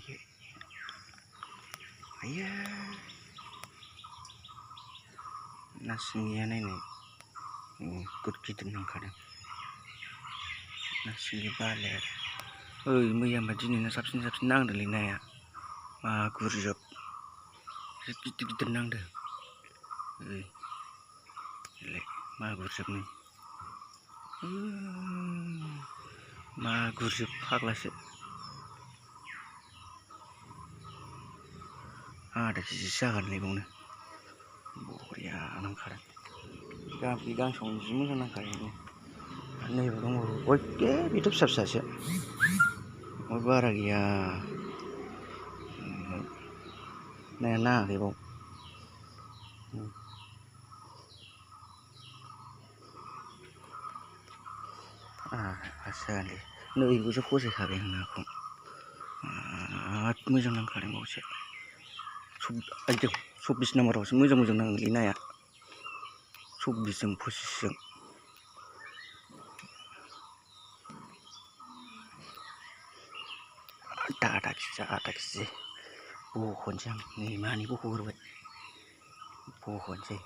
lagi. Ayah. Nasinya ini. Ikut kita nang kadang. Nasinya balik. Mayam bajini na sabsin nang dali na ya. Gurjab. Kita nang dah. Gurjab ni. Gurjab khaglas. Ada sisa kan lebong na. Ya nang kadang. Gang song jimu nang kadang. Nei dong oke itu sab-sab. Barag ya. Na lebong. Asal no ibu sepuh sekali aku. Mujang nang kadang mau sih. Aja 24 nomor mujang nang lina ya. 24 posisi. Tak sih. Pohon jang ni mana pohon buat. Pohon sih.